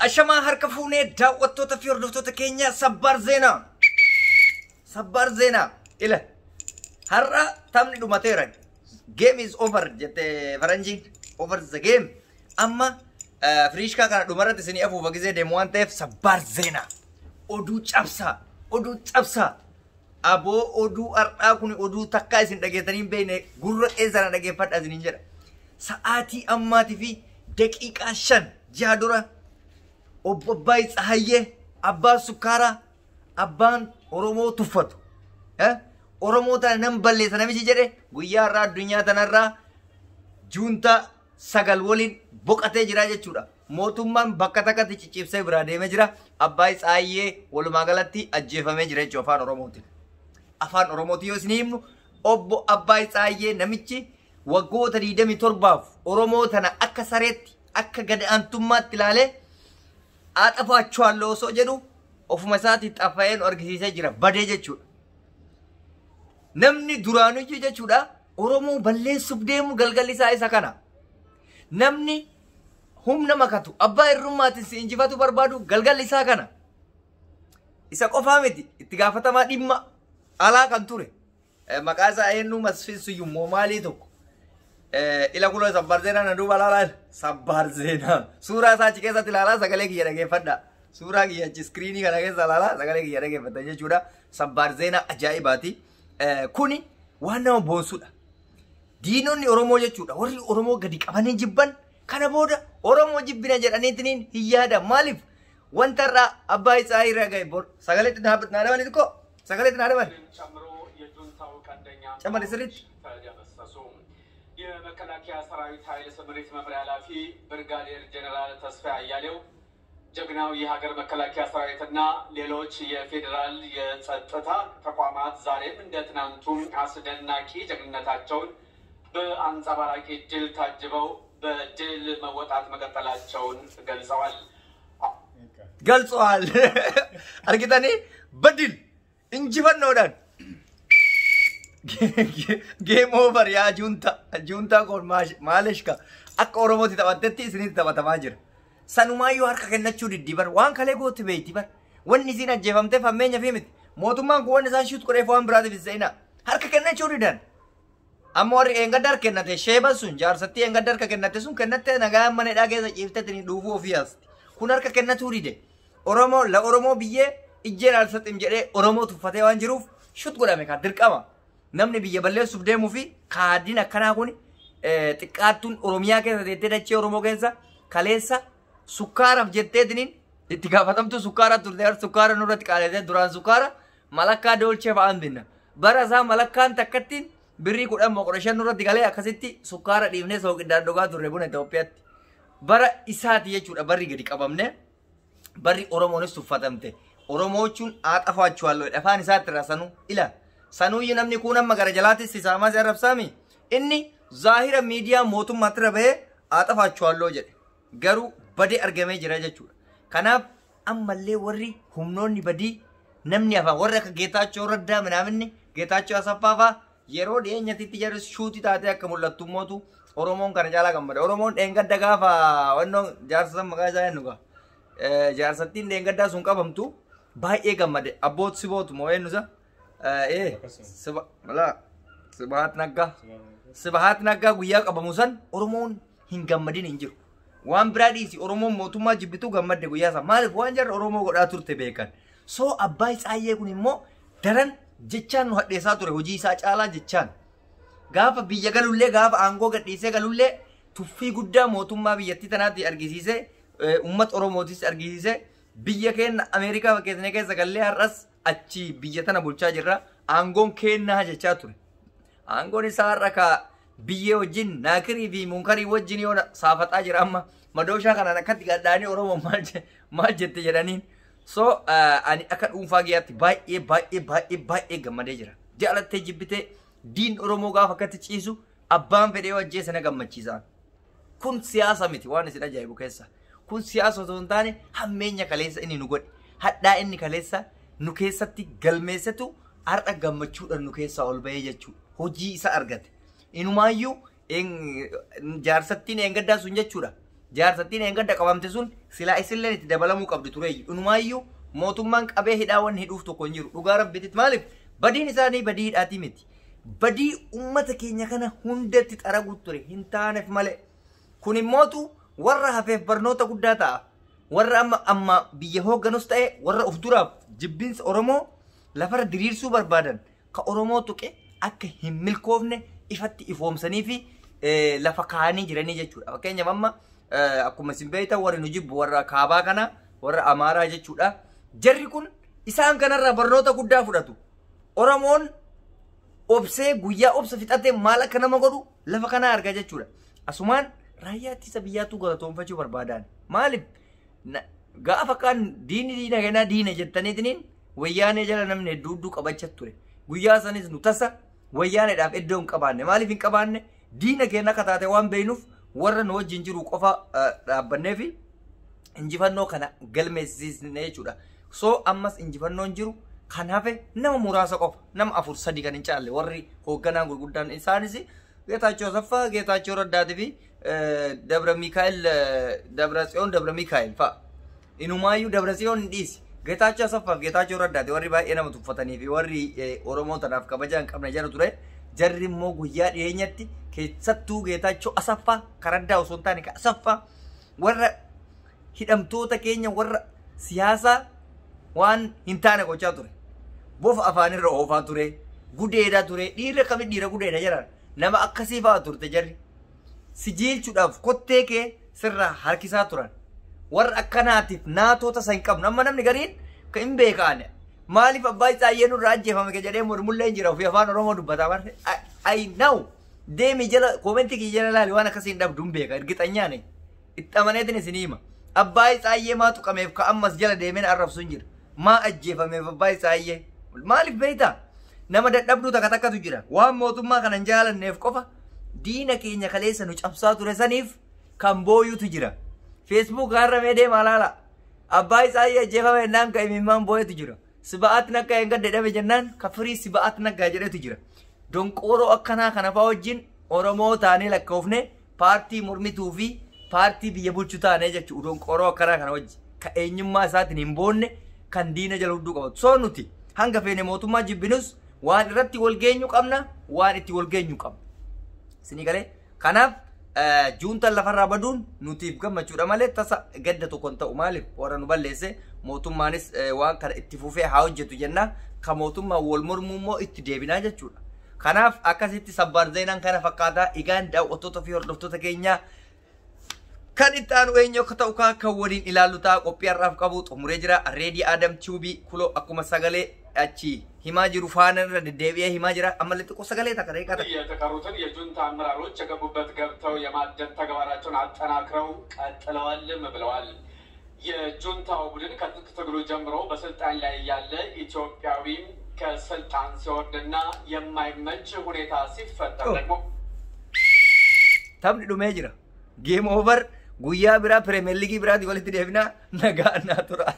Ashamaa harka fuunee daawwattoota fi hordoftoota keenya Sabbaar Zeenaa. Sabbaar Zeenaa ila har'a taphni dhumateera. Game is over jette faranjiin. Over the game. Amma firiishkaa kana dhumarratti isinii afuufa gisee deemu waan ta'eef Sabbaar Zeenaa. Oduu cabsaa. Oduu cabsaa. Aboo oduu har'aa kun oduu takkaa isin dhageessanii hin beekne gurra keessana dhageeffadha isiniin jedha. Sa'aatii ammaatii fi daqiiqaa 5 ji'a dura obbo Abbaay Tsahayyee abbaan sukkaaraa abbaan Oromoo tuffatu. Oromoo tana nan balleessa namichi jedhe guyyaa har'aa addunyaa tanarraa juuntaa 9 waliin boqatee jira jechuudha. Mootummaan bakka takkatti ciccibsee biraa deemee jira. Abbaay Tsahayyee walumaa galatti ajjeefamee jira jechuudha afaan Oromootiin. Afaan Oromootiin yoo isin himnu obbo Abbaay Tsahayyee namichi waggoota 27f Oromoo tana akka sareetti akka gad aantummaatti ilaalee axafaachuu osoo jedhu ofuma isaatii xaffa'ee nu argisiisee jira badee jechuudha. Namni duraanuyyuu jechuudha Oromoo balleessuuf deemu galgalli isaa isa kana. Namni humna makatu abbaa irrummaatiin si injifatu barbaadu galgalli isaa kana. Isa qofaa miti itti gaafatamaa dhimma alaa kan ture. Maqaa isaa eenyu Masfin Suyyum moo maalii tokko. Ila kunoo Sabbaar Zeenaa na duuba ilaalaa Sabbaar Zeenaa. Suuraa isaa achi keessatti ilaalaa sagalee kiyya dhageeffadha. Suuraa kiyya achi iskiriinii kana keessa ilaalaa sagalee kiyya dhageeffatan jechuudha. Sabbaar Zeenaa ajaa'ibaati. Kuni waan nama boonsudha. Diinonni Oromoo jechuudha. Warri Oromoo gadi qabanii jibban kana booda Oromoo jibbina jedhaniitiin hin yaadan. Maaliif? Wanta irraa abbaa isaa irra ga'e bor sagalee itti naa dabali xiqqoo sagalee itti naa dabali. ጨምሮ የጁንታው ቀንደኛ ጨመሪ ስሪት ተደመሰሱ። የመከላከያ ሰራዊት ኃይል ስምሪት መምሪያ ኃላፊ ብርጋዴር ጄኔራል ተስፋዬ አያሌው ጀግናው የሀገር መከላከያ ሰራዊትና ሌሎች የፌዴራል የጸጥታ ተቋማት ዛሬም እንደ ትናንቱም አስደናቂ ጀግንነታቸውን በአንጸባራቂ ድል ታጅበው በድል መወጣት መቀጠላቸውን ገልጸዋል። ገልጸዋል። Argitanii badil injifannoodhaan game over yaa juunta juuntaa kun maalishka akka Oromootti taphattetti isinitti taphatamaa jira. Sanumaayyuu harka kennachuu diddi bar waan kalee gootti beeyti bar wanni isiin ajjeefamteef hammeenya fi miti mootummaan kun wanni isaan shoot godheef waan biraatiif hin se'inaa harka kennachuu didan. Amma warri eengadda harka kennate sheeban sun jaarsattii eengadda harka kennate sun kennatte nagaa mana hidhaa keessa ciiftetti dhuufuu ofii haasti. Kun harka kennatuu dide. Oromoo la Oromoo biyyee ijjeen alsaxim jedhee Oromoo tuffatee waan jiruuf shoot godhame kan dirqama. Namni biyya balleessuuf deemuu fi kaadiin akkanaa kun xiqqaattuun Oromiyaa keessa teettee dachee Oromoo keessa kaleessa sukkaaraaf jetteetiniin itti gaafatamtu sukkaara turte sukkaara nurratti qaalessee duraan sukkaara malakkaa doolchee fa'aan binna. Bara isaa malakkaan takkattiin birrii 10 moo 15 nurratti galee akkasitti sukkaara dhiifnee sooqiddaan dhugaa turre buna Itoophiyaatti. Bara isaati jechuudha barri gadi qabamne barri Oromoonis tuffatamte. Oromoo jechuun aaxafaachuu afaan isaatti irraa sanuu ila. Sanuuyyu namni kun amma gara jalaattis sisaamaa si arrabsaami. Inni zaahira miidiyaa mootummaatti irra bahee aaxafaachuu jedhe. Garuu badee argamee jira jechuudha. Kanaaf ammallee warri humnoonni badii namni afaan warri akka Geetaachoo Raddaa minaaminni Geetaachoo Asaffaa fa'aa yeroo dhiyeenyatitti jarri shuutii taatee akka mul'attu mootu Oromoon kana caalaa gammada. Oromoon dheengadda gaafa wannoon jaarsa san maqaa isaa eenyu gaa? Jaarsattiin dheengaddaa sun qabamtu baay'ee gammade. Abboot sibootu moo eenyu isa? Sibahat Naggaa. Sibahat Naggaa guyyaa qabamu san Oromoon hin gammadin hin jiru. Waan biraa dhiisi Oromoon mootummaa jibbituu gammadde guyyaa san. Maaliif waan jarri Oromoo godhaa turte beekan. So Abbaay Tsaayyee kun immoo daran jechaan nu hadheessaa ture hojii isaa caalaa jechaan. Gaafa biyya galullee gaafa aangoo gadhiisee galullee tuffii guddaa mootummaa biyyattii tanaatti argisiisee uummata Oromootis argisiisee biyya keenya Ameerikaa fakkeessanii keessa gallee har'as achi biyya tana bulchaa jirra. Aangoon kennaa jechaa ture. Aangoon isaa har'a ka biyyee wajjin naakirii fi munkarii wajjin yoo saafaxaa jira amma madooshaa kanaan akkatti gadhaanii Oromoo maal jette jedhaniin. So ani akka dhuunfaa kiyyaatti baay'ee baay'ee baay'ee baay'ee gammadee jira. Jaalattee jibbitee diin Oromoo gaafa akkatti ciisu abbaan fedhee ajjeese na gammachiisa. Kun siyaasa miti waan isin ajaa'ibu keessa. Kun siyaasa osoo hin taane hammeenya kaleessa inni nu godhe. Hadhaa inni kaleessa nu keessatti galmeessetu har'a gammachuudhaan nu keessaa ol bahee jechuudha. Hojii isa argate. Inumaayyuu jaarsattiin eengaddaa sun jechuudha. Jaarsattiin eengadda qabamte sun silaa isilleen itti dabalamuu qabdi ture. Inumaayyuu mootummaan qabee hidhaa wanni hidhuuf tokko hin jiru. Dhugaa rabbiitti maaliif badiin isaanii badii hidhaatii miti. Badii uummata keenya kana hundatti xaragu ture hin taaneef malee. Kun immootu warra hafeef barnoota guddaa ta'a. Warra amma biyya hoogganus ta'e warra of duraaf jibbinsa Oromoo lafarra diriirsuu barbaadan ka Oromoo tuqe akka hin milkoofne ifatti ifoomsanii fi lafa kaa'anii jiranii jechuudha. Fakkeenyaaf amma akkuma isin beektan warri nu jibbu warra kaabaa kana warra Amaaraa jechuudha. Jarri kun isaan kanarraa barnoota guddaa fudhatu. Oromoon obsee guyyaa obsa fixatee maal akka nama godhu lafa kanaa arga jechuudha. Asumaan raayyaa ittisa biyyaatu galatoonfachuu barbaadan. Maaliif gaafa kan diinni diina kennaa diina jettaniitiin wayyaanee jala namni hedduu hedduu qabachaa ture. Guyyaa sanis nu tasa wayyaaneedhaaf iddoo hin qabaanne. Maaliif hin qabaanne? Diina keenya akka taate waan beeknuuf warra nu wajjin jiru qofa dhaabbannee fi injifannoo kana galmeessisne jechuudha. So ammas injifannoon jiru kan hafe nama muraasa qofa, nama 4 3 kan hin caalle warri hoogganaan gurguddaan isaanis Geetaachoo Asaffaa, Geetaachoo Raddaatii fi Dabra Mikaa'el, Dabra Tsiyoon, Dabra Mikaa'el fa'a. Inumaayyuu Dabra Tsiyoon hin dhiisi. Geetaachoo Asaffaa fi Geetaachoo Raddaati warri baay'ee nama tuffatanii fi warri Oromoo tanaaf kabajaa hin qabne jala ture. Jarri immoo guyyaa dhiyeenyatti keessattuu Geetaachoo Asaffaa karaddaa osoo hin taane ka Asaffaa warra hidhamtoota keenya warra siyaasaa waan hin taane gochaa ture. Bofa afaanirra oofaa ture, gudeedaa ture, dhiirri akkamitti dhiira gudeeda jedhan nama akkasii fa'aa turte jarri. Si jiilchuudhaaf kottee kee sirraa harkisaa turan. Warra akkanaatiif naatota san hin qabnu. Amma namni gariin kan hin beekaane. Maaliif abbaa isaa nurraa ajjeefame ke jedhee mormullee hin jira ofii afaan Oromoo dubbataa barre. I know. Deemi jala koomentii kiyya jala laali waan akkasii hin dhabdu hin beeka ergixanyaane. Itti amaneetiin isin hima. Abbaa isaa maa tuqameef ka ammas jala deemeen arrabsu hin jira. Maa ajjeefameef abbaa isaa? Maaliif beektaa? Nama dadhabduu takka takkatu jira. Waan mootummaa kana hin jaalanneef qofa diina keenya kaleessa nu cabsaa ture saniif kan booyutu jira. Facebook har'a mee deemaa laala. Abbaa isaa ajjeefame jennaan ka imimmaan booyetu jira. Siba'aat naggaa hin gadde dhabe jennaan ka firii siba'aat naggaa jedhetu jira. Donqooroo akkanaa kana fa'aa wajjin Oromoo taanee lakkoofne paartii mormituu fi paartii biyya bulchu taanee jechuudha. Donqooroo akkanaa kana wajjin ka eenyummaa isaatiin hin boonne kan diina jala hudduu qabatu. So nuti hanga feene mootummaa jibbinus waan irratti wal geenyu qabna, waan itti wal geenyu qabna. Isinii galee kanaaf juuntaan lafarraa baduun nutiif gammachuudha malee tasa gadda tokko hin ta'u. Maaliif warra nu balleesse mootummaanis waan kana itti fufee haa hojjetu jenna. Ka mootummaan wal mormuu immoo itti deebinaa jechuudha. Kanaaf akkasitti sabbaan zeenaan kana fakkaataa egaan daawwattoota fi hordoftoota keenyaa kan itti aanu eenyu akka ta'u kan waliin ilaallu ta'a. Qophii har'aaf qabu xumuree jira. Reedii Adam Tuubii kuloo akkuma sagalee achi himaa jiru faana irra deddeebi'ee himaa jira. Ammallee xiqqoo sagalee takka daqiiqaa takka. የተቀሩትን የጁንታ አመራሮች የገቡበት ገብተው የማደን ተግባራቸውን አጠናክረው ቀጥለዋልም ብለዋል። የጁንታው ቡድን ከትጥቅ ትግሉ ጀምሮ በስልጣን ላይ ያለ ኢትዮጵያዊም ከስልጣን ሲወርድና የማይመች ሁኔታ ሲፈጠር ደግሞ Taphni dhumee jira. Game over. Guyyaa biraa Premier League biraatii walitti deebinaa nagaa naa tura.